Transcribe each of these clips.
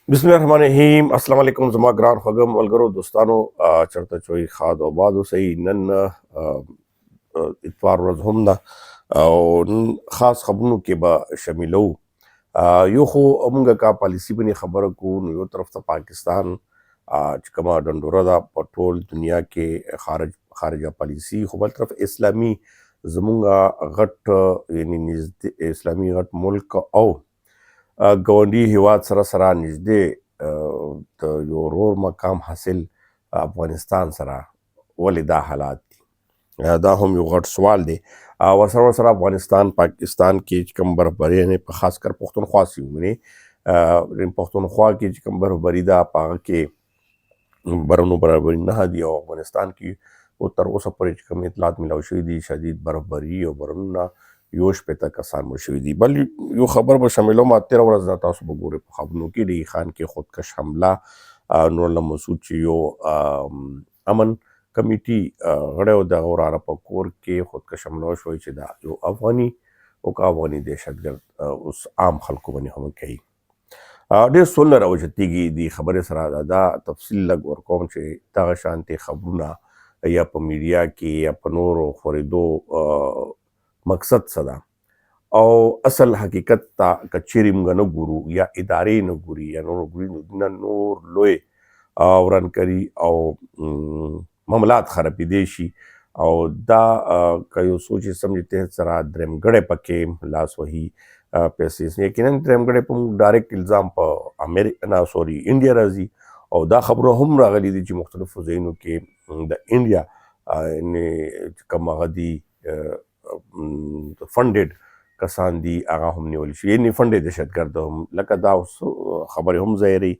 بسم الله الرحمن الرحیم. السلام علیکم زما ګران خوږم ملګرو، دوستانو، چرته چوي خاد او باد اوسئ. نن اتوار ورځ هم ده او نن خاص خبرونو کې به شاملو. یو خو موږ کا پالیسی باندې خبره کوو، نو یو طرف ته پاکستان چې کومه ډنډوره ده په ټول دنیا کې خارجه پالیسی، خو بل طرف اسلامي زمونږ غټ، یعنی نږدې اسلامي غټ ملک او ګاونډي هیواد سره سره نږدې د یو ورور مقام حاصل افغانستان سره ولې دا حالات دي؟ دا هم یو غټ سوال دی. ورسره ورسره افغانستان پاکستان کې چې کوم برفباري، یعنې په خاص کر پښتونخوا سیمې، پښتونخوا کې چې کوم برفباري ده، په هغه کې برونو برابري نه دي، او افغانستان کې او تر اوسه پورې چې کوم اطلاعات ملاو شوي دي، شدید برفباري او برونونه، 61 کسان مړه شوي دي. بل یو خبر به شاملوم. تېره ورځ دا تاسو به ګورئ په خبرونو کې، ډي خان کې خودکش حمله، نورالله مسعود چې یو امن کمیټي غړی او دغه وراره په کور کې خودکش حمله وشوه، چې دا یو افغاني او که افغاني دهشتګرد اوس عام خلکو باندې هم کوي. ډېر سوالونه راوچتېږي دې خبرې سره. دا تفصیل لږ ورکوم چې دغه شانتې خبرونه یا په میډیا کې یا په نورو خورېدو مقصد څه ده، او اصل حقیقت ته که چیرې موږ نه ګورو یا ادارې نه ګوري یا نور ګوري، نو دونه نور لوی ورانکاري او معاملات خرابېدی شي. او دا که یو سوچ سمجھ تحت سره درېمګړی پکې لاس وهي، پیسې، یقینا درېمګړی په موږ ډایرکټ الزام په امریکا نه، سوري، انډیا راځي. او دا خبره هم راغلي دي چې مختلفو ځایونو کې د انډیا یعنی کوم هغه دي، فنډډ کسان دي، هغه هم نیول شي، یعنی فنډډ دهشتګرد هم. لکه دا اوس خبرې هم ظاهري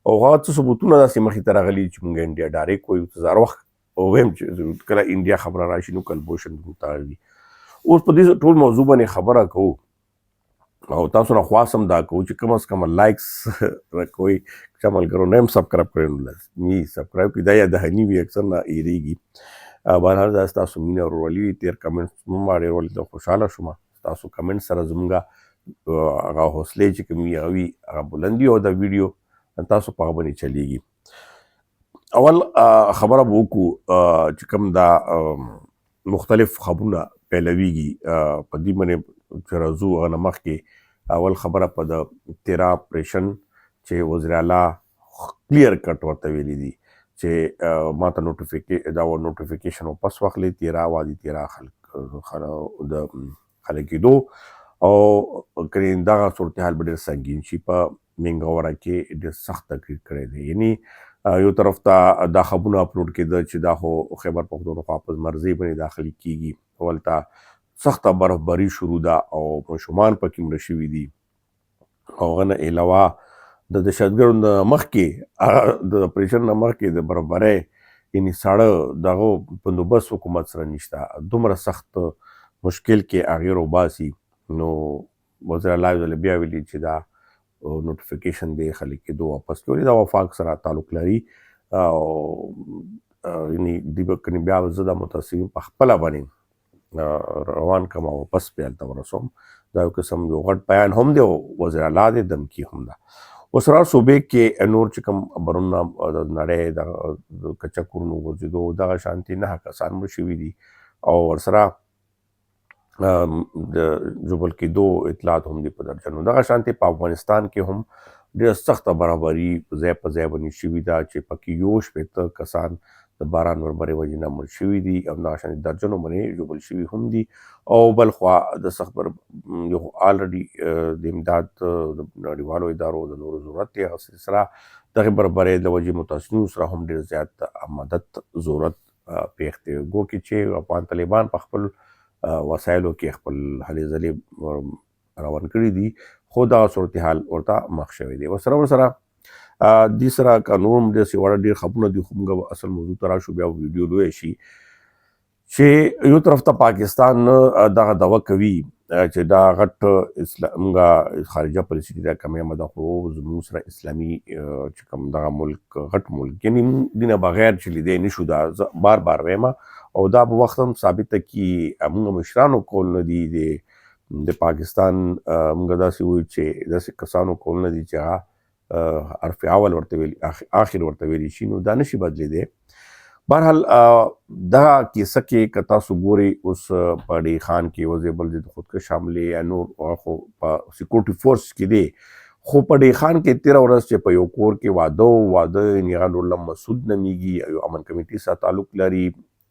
او هغه څه ثبوتونه داسې مخې ته راغلي چې موږ انډیا ډایرکټ وایو. ته زار وخت وایم چې کله انډیا خبره راشي نو کلبوشن متعوي. اوس په دې ټول موضوع باندې خبره کوو او تاسو نه خواست هم دا کوو چې کم از کم لایکس راکوئ. چې ملګرو نه هم سبسکرایب کړئ نو لازمي سبسکرایب کړئ. دا یا دهني وي، اکثر نه هېرېږي. بهرحال دا ستاسو مینه ورورولي وي. تېر کمنټس مو ډېر ولید، خوشحاله شوم. ستاسو کمنټ سره زمونږ هغه حوصلې چې کوم وي هغه وي، هغه بلندي او دا ویډیو تاسو په هغه باندې چلیږي. اول خبره به وکړو چې کوم دا مختلف خبرونه پیلویږي، په دې باندې چې راځو، هغه نه مخکې اول خبره په د تیرا اپریشن چې وزیر اعلی کلیر کټ ورته ویلي دي چې ما ته دا نوټیفیکیشن واپس واخلي، تیرا وادي تیرا خلک د خلک کېدو او کله دغه صورتحال به ډېر سنګین شي. په مینګوره کې ډېر سخت تقریر کړی دی. یعنی یو طرف ته دا خبرونه اپلوډ کېده چې دا خو خیبر پښتونخوا په مرضی باندې داخلي کیږي، ولته سخته برفباري شروع ده او ماشومان پکې مړه شوي دي، او هغه نه علاوه د دهشتګردو نه مخکې، د اپریشن نه مخکې د برفبارۍ، یعنی ساړه دغه بندوبست حکومت سره نشته، دومره سخت مشکل کې هغې روباسي. نو وزیر اعلی یو ځل بیا ویلي چې دا نوټیفیکیشن دی خلک کېدو واپس کړي، دا وفاق سره تعلق لري او یعنی دی به کني بیا زه دا متاثرین په خپله باندې روان کم او واپس بیا هلته ورسوم. دا یو قسم یو غټ بیان هم دی او وزیر اعلی دی، دمکی هم ده. اوس را صوبې کې نور چې کوم خبرونه د نړۍ د کچه کورونو غورځېدو دغه شانتې 9 کسان مړه شوي دي او ورسره د ژوبل کېدو اطلاعات هم دي په درجنو. دغه شانتې په افغانستان کې هم ډېره سخته برابري ځای په ځای باندې شوې ده چې پکې 61 کسان د باران وربرې وجې نه مړ شوي دي او دغه شانتې درجنو باندې ژوبل شوي هم دي. او بلخوا د سخت بر یو آلریډي د امداد د نړیوالو ادارو د نورو ضرورت دی، هغه سره دغې بربرۍ د وجې متاثرینو سره هم ډېر زیات مدد ضرورت پېښ دی. ګو کې چې افغان طالبان په خپل وسایلو کې خپل هلې ځلې روان کړي دي، خو دغه صورتحال ورته مخ شوی دی. ورسره ورسره دې سره که نور هم داسې واړه ډېر خبرونه دي، خو موږ به اصل موضوع ته راشو، بیا به ویډیو لویه شي. چې یو طرف ته پاکستان دغه دعوه کوي چې دا غټ موږ خارجه پالیسي ډېره کمیابه ده، خو زموږ سره اسلامي چې کوم دغه ملک غټ ملک، یعنی موږ دینه بغیر چې لیدی نشو. دا زه بار بار وایم او دا به وخت هم ثابته کړي. موږ مشرانو کول نه دي د پاکستان، موږ داسې وایو چې داسې کسانو کول نه دي چې هغه حرف اول ورته ویل، آخر ورته ویل شي، نو دا نشي بدلېدی. بهرحال دا کیسه کې که تاسو ګورئ، اوس په ډي خان کې وزې بل د خودکش حملې یا نور خو په سکیورټي فورس کې دی، خو په ډي خان کې تېره ورځ چې په یو کور کې واده و، واده یعنې هغه نورالله مسعود نومېږي، یو امن کمیټې سره تعلق لري،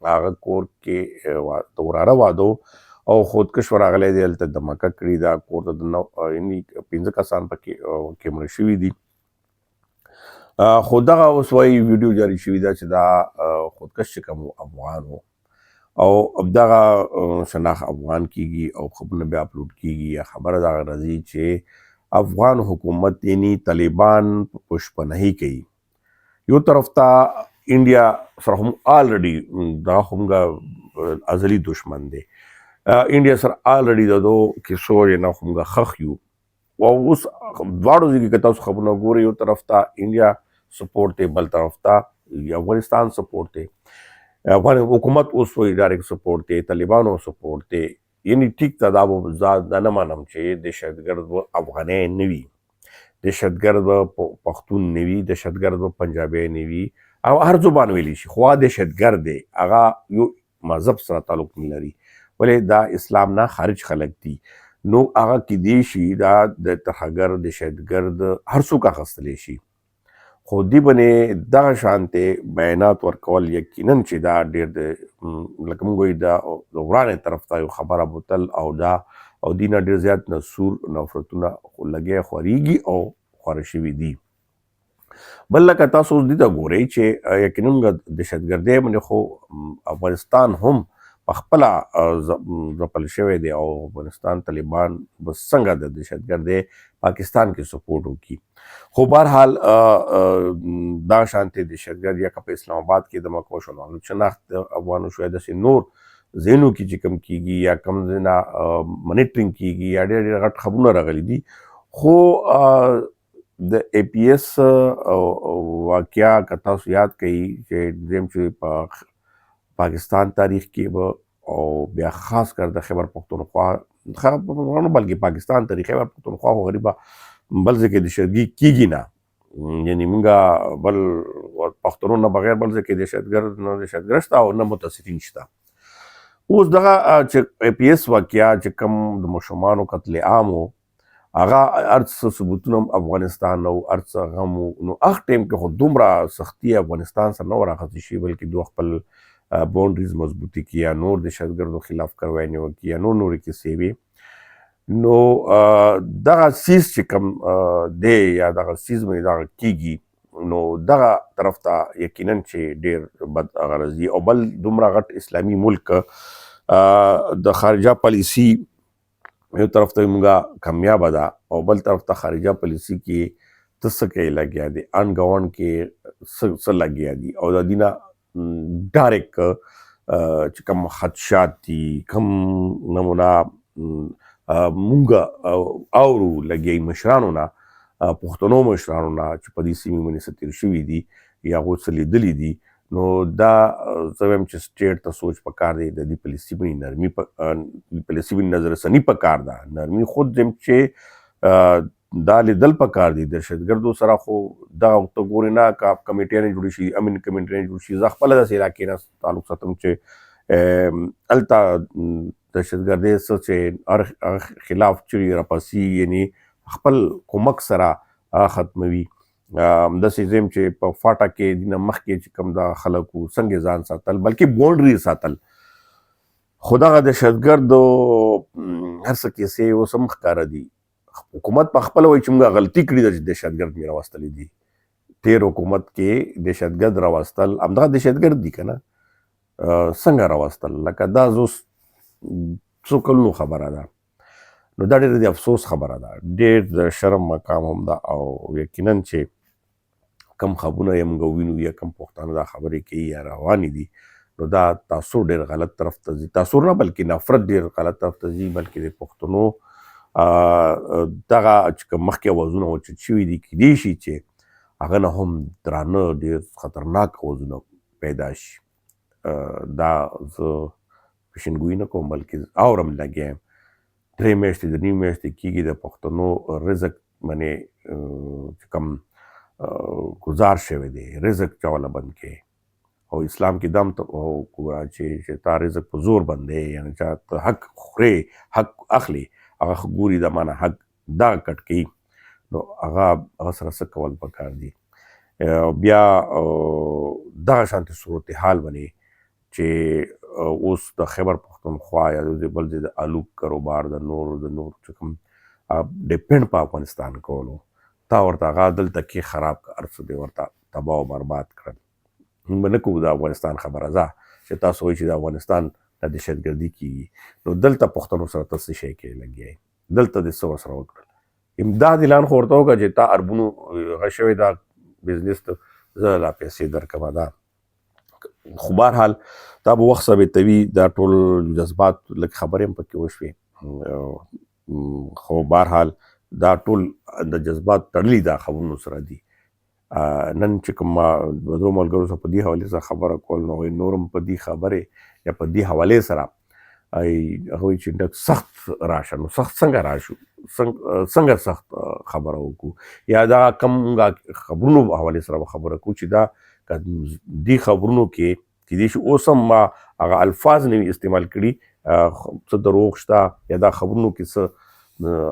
هغه کور کې د وراره واده او خودکش ورغلی دی، هلته دمکه کړې ده، کور ته دننه یعنې 5 کسان پکې کې مړه شوي دي. خو دغه اوس وایي ویډیو جاري شوې ده چې دا خودکش چې کوم افغان و او دغه شناخت افغان کیږي او خبرونه بیا اپلوډ کیږي، یا خبره دغه راځي چې افغان حکومت یعنی طالبان پشپنهي کوي. یو طرف ته انډیا سره هم آلریډي دا هم ازلی دشمن دی، انډیا سره آلریډي د دوه کیسو یې نه هم خخ یو، او اوس دواړو ځای کې که تاسو خبرونه ګورئ، یو طرف ته انډیا سپورټ دی، بل طرف ته افغانستان سپورټ دی، افغان حکومت اوس وایي ډایرکټ سپورټ دی، طالبانو سپورټ دی. یعنی ټیک ته دا به زه دا نه منم چې دهشتګرد به افغانی نه وي، دهشتګرد به پښتون نه وي، دهشتګرد به پنجابی نه وي، او هر زبان ویلی شي، خو هغه دهشتګرد دی، هغه یو مذهب سره تعلق نه لري، ولې دا اسلام نه خارج خلک دي، نو هغه کیدی شي دا د ترهګر دهشتګرد هر څوک اخیستلی شي، خو دی باندې دغه شانته بیانات ورکول یقینا چې دا ډېر د لکه موږ وایو دا د ورانې طرف ته یو خبره بوتل، او دا او دینه ډېر زیات نسور نفرتونه خو لګیا خورېږي او خواره شوي دي. بل لکه تاسو اوس دې ته ګورئ چې یقینا موږ دهشتګردۍ باندې خو افغانستان هم په خپله ځپل شوی دی، او افغانستان طالبان به څنګه د دهشتګردۍ پاکستان کې سپورټ وکړي. خو بهرحال دا شانتې دهشتګرد یا که په اسلام آباد کې د مکو شو، نو شناخت افغانو شو، یا داسې نور ځایونو کې چې کوم کېږي یا کوم ځای نه منیټرینګ کېږي، یا ډېر ډېر غټ خبرونه راغلي دي. خو د ای پی اس واقعا که تاسو یاد کړئ چې زم چې په پاکستان تاریخ کې به او بیا خاص کر د خیبر پښتونخوا خیبر پښتونخوا نه بلکې پاکستان تاریخ خیبر پښتونخوا خو غریبه بل ځای کې دهشتګي کېږي نه، یعنی مونږه بل پښتنو نه بغیر بل ځای کې دهشتګرد نه دهشتګرد شته او نه متاثرین شته. اوس دغه چې ای پی اس واقعا چې کوم د ماشومانو قتل عام و، هغه هر څه ثبوتونه هم افغانستان نه وو، هر څه غم وو، نو هغه ټایم کې خو دومره سختي افغانستان سره نه وه راخستې شوې، بلکې دوی خپل باونډریز مضبوطې کړي یا نور دهشتګردو خلاف کاروایانې وکړي یا نور نورې کیسې وي. نو دغه څیز چې کوم دی یا دغه څیز باندې دغه کېږي، نو دغه طرف ته یقینا چې ډېر بد غرض دي. او بل دومره غټ اسلامي ملک د خارجه پالیسي یو طرف ته موږ کامیابه ده او بل طرف ته خارجه پالیسي کې ته څه کوې لګیا دي، ان ګاونډ کې څه لګیا دي، او د دینه ډایرکټ چې کوم خدشات دي، کوم نمونه مونږ اورو لګیا مشرانو نه، پښتنو مشرانو نه چې په دې سیمې باندې څه تېر شوي دي یا هغو څه لیدلي دي، نو دا زه وایم چې سټیټ ته سوچ پکار دی، د دې پالیسي باندې نرمي پالیسي باندې نظرثاني پکار ده. نرمي خود یم چې دا لیدل پکار دي دهشتګردو سره، خو دغه ته ګورې نه که کمیټیانې جوړې شي، امن کمیټیانې جوړ شي. زه خپله داسې علاقې نه تعلق ساتم چې هلته دهشتګردۍ څه چې هر خلاف چغې راپاسي، یعنی خپل کمک سره ختموي. همداسې زم چې په فاټا کې دینه مخکې چې کوم دا خلک وو څنګه ځان ساتل، بلکې باونډري ساتل، خو دغه دهشتګردو هر څه کیسې اوس هم ښکاره دي. حکومت په خپله وایي چې موږ غلطي کړې ده چې دهشتګرد مې راوستلي دي. تېر حکومت کې دهشتګرد راوستل همدغه دهشتګرد دي که نه، څنګه راوستل؟ لکه دا اوس څو کلونو خبره ده، نو دا ډېره د افسوس خبره ده، ډېر د شرم مقام هم ده. او یقینا چې کم خبرونه یې موږ وینو یا کم پښتانه دا خبرې کوي یا روانې دي، نو دا تاثر ډېر غلط طرف ته ځي، تاثر نه بلکې نفرت ډېر غلط طرف ته ځي، بلکې د پښتنو دغه چې کوم مخکې اوازونه اوچت شوي دي، کیدای شي چې هغه نه هم درانه ډېر خطرناک اوازونه پیدا شي. دا زه پیشنګویي نه کوم، بلکې اورم لګیا یم. 3 میاشتې د نیمې میاشتې کېږي د پښتنو رزق باندې چې کوم گزار شوی دی، رزق چا وله بند کې. او اسلام کې دم ته ګوره چې تا رزق په زور بندې، یعنی چا ته حق خورې، حق اخلي، هغه ګوري د معنی حق دا کټ کوي، نو هغه هغه سره څه کول پکار دي. بیا دغه شانتې صورتحال باندې چې اوس د خیبر پښتونخوا یا د بل ځای د آلو کاروبار د نورو د نور چې کوم ډیپند په افغانستان کولو، تا ورته هغه دلته کې خراب که هر څه دی ورته تباه او برباد کړل. موږ به نه کوو د افغانستان خبره، ځه چې تاسو وایئ چې د افغانستان نه دهشتګردي کېږي، نو دلته پښتنو سره ته څه شی کې لګیا یې؟ دلته دې څه ورسره وکړل؟ امداد اعلان خو ورته وکړه چې تا اربونو هغه شوی دا بزنس ته زه لا پیسې درکړم. دا خو بهرحال دا به وخت ثابتوي. دا ټول جذبات لږ خبرې هم پکې وشوې، خو بهرحال دا ټول د جذبات تړلي دا خبرونو سره دي. نن چې کوم ما د دوو ملګرو سره په دې حوالې سره خبره کول، نو هغوی نور هم په دې خبرې یا په دې حوالې سره هغوی چې ډېر سخت راشه، نو سخت څنګه راشو، څنګه سخت خبره وکړو، یا دا کوم خبرونو حوالې سره به خبره کوو چې دا که دې خبرونو کې کېدای شي اوس هم ما هغه الفاظ نه وي استعمال کړي، څه دروغ شته یا دا خبرونو کې څه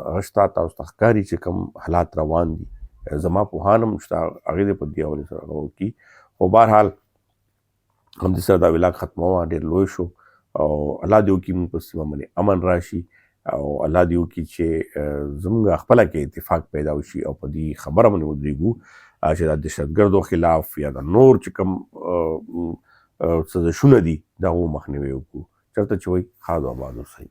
هغه شته، تاسو ته ښکاري چې کوم حالات روان دي. زما پوهان هم شته، هغې دې په دې حوالې سره هغه وکړي. خو بهرحال همدې سره دا ولاګ ختموه، ډېر لوی شو. او الله دې وکړي موږ په سیمه باندې امن راشي، او الله دې وکړي چې زموږ خپله کې اتفاق پیدا وشي او په دې خبره باندې ودرېږو چې د دهشتګردو خلاف یا د نور چې کوم سازشونه دي د هغو مخنیوی وکړو. چېرته چې وایي ښاد او آباد اوسئ.